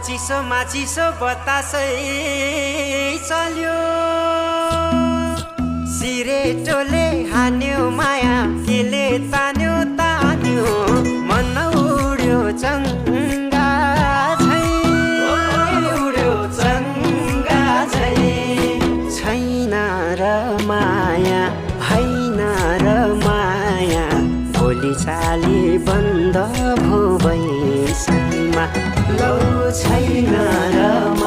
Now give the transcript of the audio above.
चिसोमा चिसो बतासै चल्यो सिरेटोले हान्यो माया केले तान्यो तान्यो मन उड्यो चङ्गा झै उड्यो चङ्गा झै छैन र माया होइन र माया भोलि चाली बन्द भो बैसैमा लौ छैन र